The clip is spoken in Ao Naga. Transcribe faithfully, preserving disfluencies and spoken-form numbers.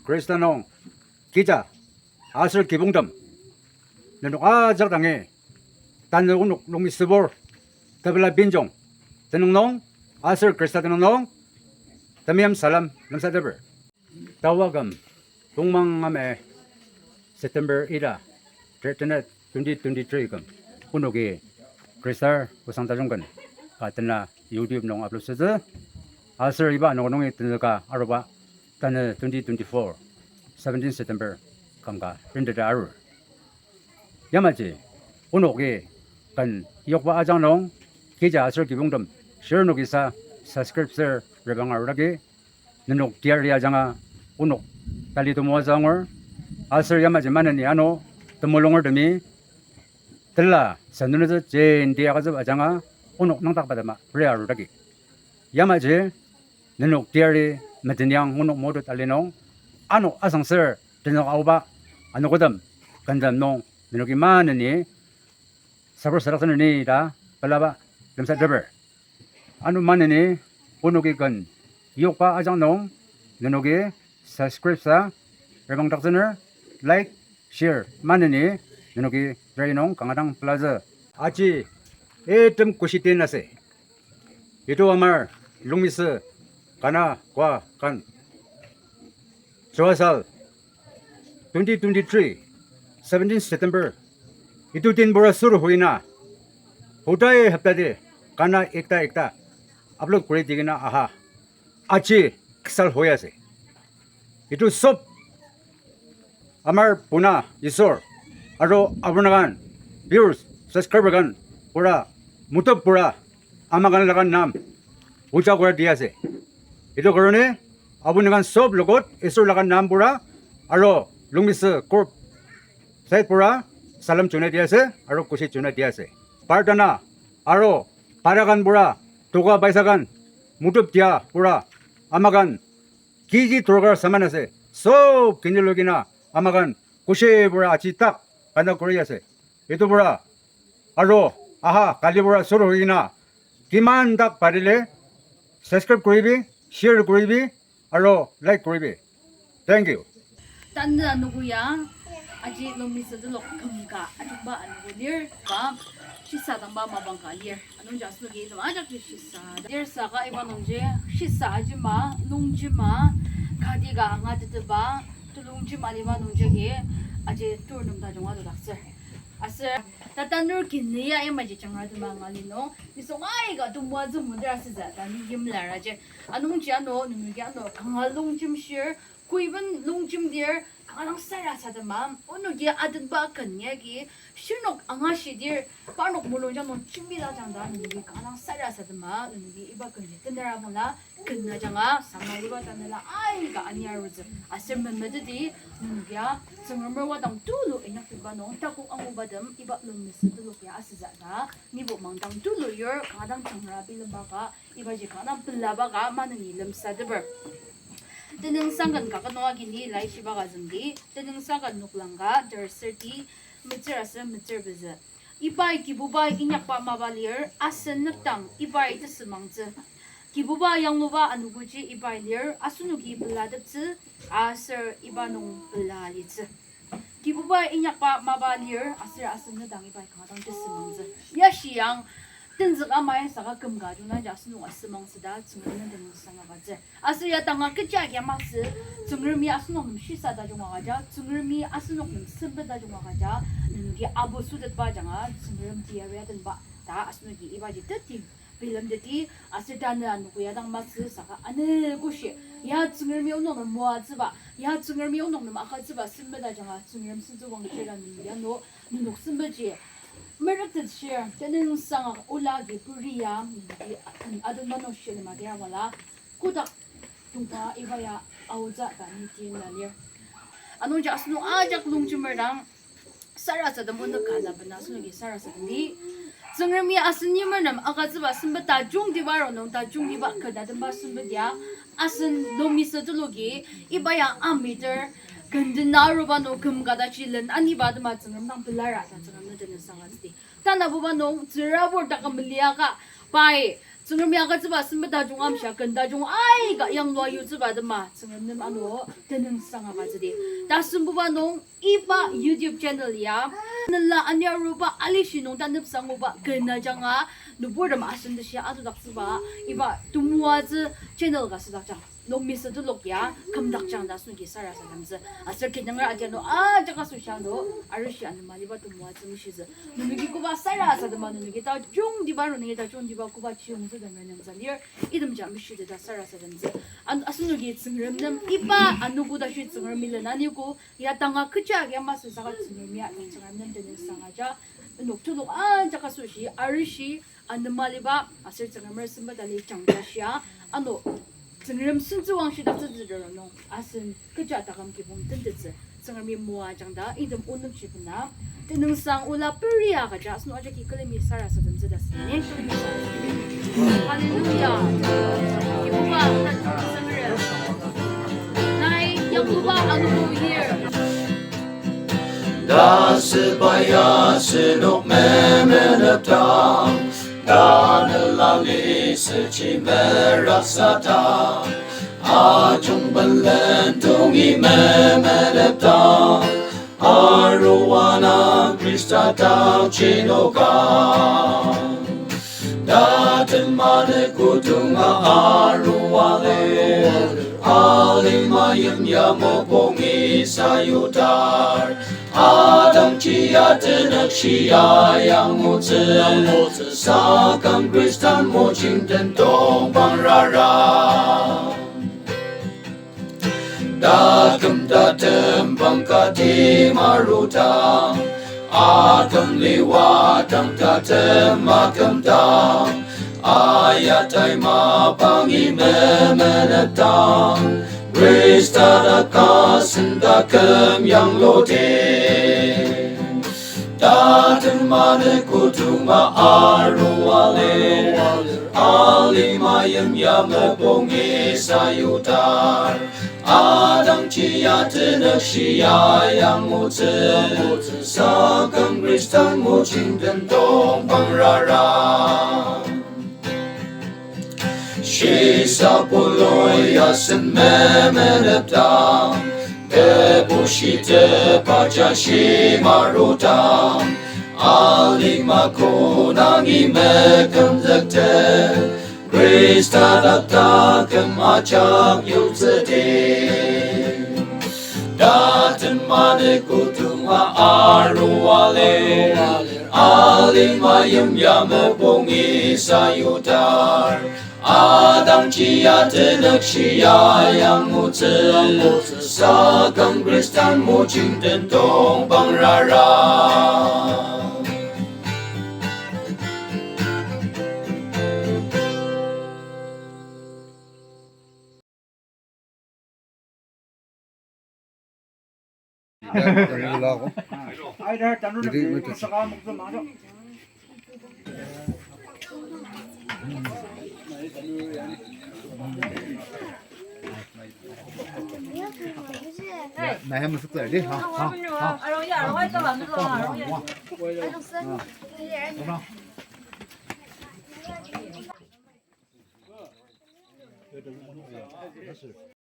Khrista nung, kija, aser kibongtem, nenok ajak dangi, tanü onok longmi sübur, tepela benjong, tenüng nung, aser Khrista tenüng nung, temeim salem lemsateper. Tawa küm, tongmang ame September ira, tenet twenty twenty-three küm, onoki Khristar osang tajung ken, ka tena YouTube nung upload sütsü, aser iba nung nungi tenüka aruba, tanü twenty twenty-four, seventeen September, kanga renteta arur. Yamaji, onoki, ken yokba ajak nung, kija aser kibongtem, share nokisa, subscribe ser rebang arudagi, nenok diary ajanga, onok tali temoatsü angur, aser yamaji maneni ano, temulungertemi, tela, senunetsü jenti agütsüba ajanga, onok nangdakba tema, pray arudagi. Yamaji, nenok diary, meteniang onok modut ali nung, ano asangser, tenük aoba, anogotem, kentem nung, nenoki maneni, sabar sadaktsüneni ta, pelaba, lemsateper. Ano maneni, onoki ken, yokba ajak nung, nenoki, subscribe sa, rebangdaktsüner, like, share, maneni, nenoki, rai nung, kanga dang pelatsü. Aji, item kushitin ase. Itu amar, Longmisü, kana, koa, kan. Chua sal, twenty twenty-three, seventeen September, itu din pura suru hoina, hodai haptati, kana ekta ekta, upload kuri dikena aha, aji ksal hoi ase. Itu sob, amar pona Isor, aro abunakan, viewers, subscriber kan, pura, mutup pura, amakan lakan nam, oja kura di ase. Itu karone, abunakan sob logot, Isor lakan nam pura, aro Longmisü Korp side pura, salem chuna di ase, aro kushi chuna di ase. Partana, aro parakan pura, toka paisakan, mutup dia pura, amakan, kiji torkar saman ase, sob kinilogina, amakan, kushi pura aji tak, kana kuri ase. Itu pura, aro, aha, kali pura suru hoina, kiman dak parile, subscribe kuribi, share kuribi, aro like kuribi. Thank you. Tanü anogo ya, aji Longmisü telok kümka ajungba anogo lir, ba, shisadangba mapang ka lir. Anungji asenoki item ajak ji shisa. Lir saka iba nungji, shisa ajima, longjima, kati ka angatetba, telongjima aliba nungji agi, aji tur nem tajung adokdaktsür. Aser, tatanur kini ya imaji jangra tema ngali nung, nisung aika temoatsü mudir asütsü, ta ni yimlar aji. Anungji ano, nenoki ano, kanga longjimshir, kuiben longjimdir, kanga dang sarasadema, onoki adenba ken yagi, shirnok angashidir, parnok mulungjang nung jembidakjang ta, nenoki kanga dang sarasadema, nenoki iba kenji tenera mala, ken ajanga, samaliba tanela aika aniarutsü. Aser memeteti, nenokia, Tsüngremer wadang tulu inyaktetba nung, takok angubatem, iba Longmisü telok ya asütsü ta, nibo mangdang tulu yur, kanga dang jangra bilemba ka, ibaji kanga dang pelaba ka, maneni lemsateper. Tenüngsang ken kaket nung agi ni laishiba ka züngdi, Tenüngsang ken noklang ka, ter thirty, metsür aser metsür pezü. Ibai Kibubai inyakba mapa lir, asen nükdang ibai tesümangtsü. Kibuba yangluba anogoji ibai lir, asenoki pelateptsü, aser iba nung pela alitsü. Kibubai inyakba mapa lir, aser asen nükdang ibai kanga dang tesümangtsü. Yashi yang, tenzük amai saka kümka jungaji asenok asümangtsü ta, Tsüngrem nem tenüngsang agütsür. Aser ya tanga kecha agi masü, Tsüngremi asenok nem shisa tajung agüja, Tsüngremi asenok nem sempet tajung agüja, nenoki abo sütetba ajanga, Tsüngrem teyari adenba, ta asenoki ibaji teti bilemteti, aser tanü anogo ya dang masü saka anogoshi, ya Tsüngremi onok nem moatsüba, ya Tsüngremi onok nem agütsüba sempet ajanga, Tsüngrem sentsü wangshir ta nenoki ano, nenok sempetji merüktetshir, tenüngsang ola agi puri ya, nenoki aden, aden mano shilem adia wala, kotak tongpa iba ya aotsü ta ni tila lir. Anungji asenok ajak longjemer dang sarasadem onük ka na bena asenoki sarasadem ni. Tsüngremi asen yimer nem agütsüba sempet tajungtiba rongnung tajungtiba kü tatemba sempet ya, asen Longmisü teloki iba ya amiter, kenden aruba nung küm ka tashi len aniba atema Tsüngrem dang pelara ta Tsüngrem nem tenüngsang agütsüdi. Tanabuba nung tsürabur taküm liaka, pai Tsüngremi agütsüba sempet tajung amshia, ken tajung aika yanglua yutsüba tema, Tsüngrem nem ano tenüngsang agütsüdi. Tasembuba nung iba YouTube channel ya, nela aniaruba alishi nung tanepsanguba ken ajanga, nüburtem asen tashi atudaktsüba, iba temoatsü channel ka südakjang. Nung misü telok ya, kümdakjang ta asenoki sarasademtsü. Aser kinunger adianu ajak asoshi ano, arishi anema liba temoatsü mishitsü. Nenoki koba sarasadema, nenoki tajungtiba, nenoki tajungtiba koba chiyungtsü den renüngtsü lir, itemji mishitsü ta sarasademtsü. An-, asenoki Tsüngrem nem iba anogo tashi Tsüngremi lenaniko, ya tanga kecha ya masü saka Tsüngrem ya, Tsüngrem nem tenüngsang aja, nok telok ajak asoshi, arishi, anema liba, aser Tsüngremer sempet ali jangja shia, ano, Tsüngrem sentsüwang shidaktsütsü nung, asen kecha taküm kibong tentettsü, Tsüngremi moajang ta, item onükji bena, tenüngsang ola peria kaja, asen ajaki külemi sarasademtsü ta sini, külemi sarasademtsü. Hallelujah. Kibuba, Tsüngrem. Nai, Yakoba, Anubu, here. Tasüba ya asenok memenepdang, tanela lisüji meraksatang, ajungben lentongi memenepdang, aruana Khrista dak jinoka. Taten mane kudunga arualir, alima yimya mopung isa yutar, adangji atenük shia yangutsü, sakang Khristan mojing den tongpang rara. Taküm tatem pangkati marudang, aküm liwadang tatem akümdang, ayatai mapangi memenepdang, Khrista dak asen taküm yangludi. Taten mane kudunga arualir, alima yimya mopung isa yutar, adangji atenük shia yangutsü, sakang Khristan mojing den tongpang rara. Shisa puloi asen memenepdang, tebu shitepa ja shimarudang, alima konangi mekümzükte, Khrista dak taküm ajak yongtsüdi. Taten mane kudunga arualir, alima yimya mopung isa yutar, adangji atenük shia yangutsü, sakang Khristan mojing den tongpang rara.